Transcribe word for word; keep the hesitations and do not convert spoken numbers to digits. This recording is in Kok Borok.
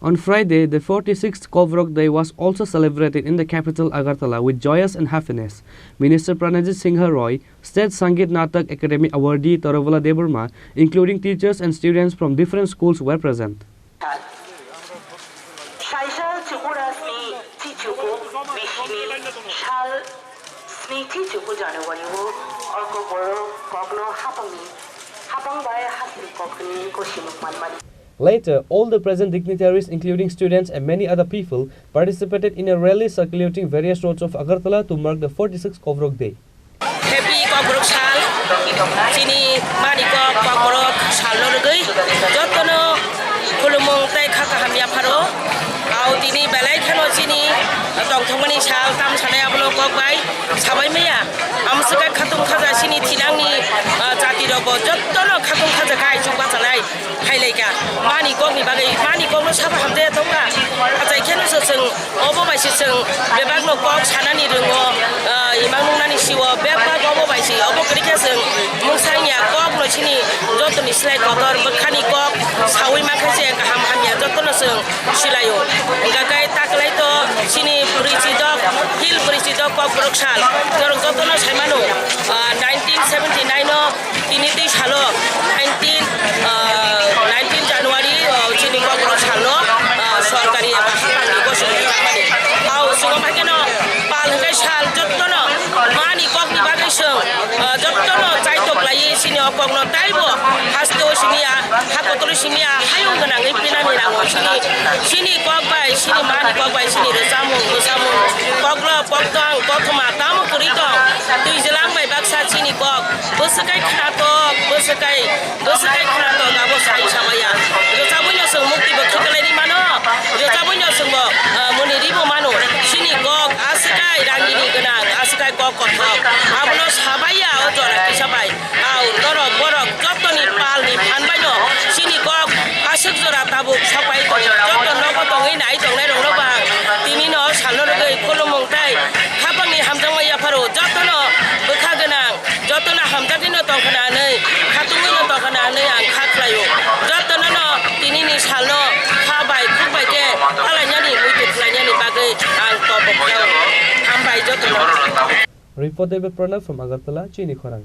On Friday, the forty-sixth Kokborok Day was also celebrated in the capital Agartala with joyous and happiness. Minister Pranajit Singha Roy, State Sangeet Natak Academy awardee Torobala Debbarma, including teachers and students from different schools, were present. Saisal Tripura sni chichuku bisini sal sni chichuku January o orko boro kokno hapangni hapang bai hasri kokni kosinuk manmani. Later, all the present dignitaries, including students and many other people, participated in a rally circulating various roads of Agartala to mark the forty-sixth Kokborok Day. Happy Kokborok sal, chini mani kok Kokborok salno rwgwi jotono khulumung tei kha kaham yapharo. Au tini belai kheno chini tongthokmani sal, tam sanai abono kok bai sabai maya. Amswkha khatung khaja chini thinangni, ah, jatirokbo jotono khatung khaja khai chuk bachalai. Phailaika mani kokni bagwi, mani kokno sabo hamjaya tongkha. Achai kheno se chwng obo bai se chwng bebakno kok sanani rwngo, ah, imang nungnani sio bebak obo bai se. Obo kwrwi khe chwng mungsangya kokno chini jotoni slai kotor bwkhani kok saui mankha se kaham hamya jotono chwng silaio. Hwnkha khe takwlai to chini bwrwi chidok, hil bwrwi chidok Kokborok sal norok jotono saimano, ah, nineteen seventy nine o Tini tei salo nineteen, ah, nineteen January, ah, chini Kokborok salno, ah, sorkari eba haphangni gosok rijak mani. Au, chwng bai kheno pal hwnkhe sal jottono mani kokni bagwi chwng, ah, jottono chaitok laiwi chini o kokno taibo hasteo simi ya, ha kotoro simi ya, hayung gwnangwi pinani nango chini, chini kok bai, chini mani kok bai, chini rwchapmung, bwchamung, kokrok, koktwng, kothoma, tamo kwrwi tong, twi jwlang bai baksa chini kok. Bwswk kai khwnatok, bwswk kai, bwswk kai khwnatok, abo sai samaya. Rwchabwino chwng mukti bo khiklai di mano. Rwchabwino chwng bo, ah, muni ribo mano. Chini kok aswk kai rangini gwnang, aswk kai kok kothok. Abono sabaya o jora kisa bai. Au, norok borok jotoni palni phan baino chini kok aswk jora tabuk sapai tongo. Joto nogo tongwi nai tongnai rokno ba tini no salno rwgwi khulumung tei khapangni hamjakma yapharo jotono bwkha gwnang. Jotono hamjagwino tongkhna hwnwi, khatungwino tongkhna hwnwi ang kha khlaio. Jotono no tinini salno kha bai, khuk bai khe palainani, muitu khlainani bagwi ang topok khlaio. Hambai jotono. Report by Pranab from Agartala, Chini Khorang.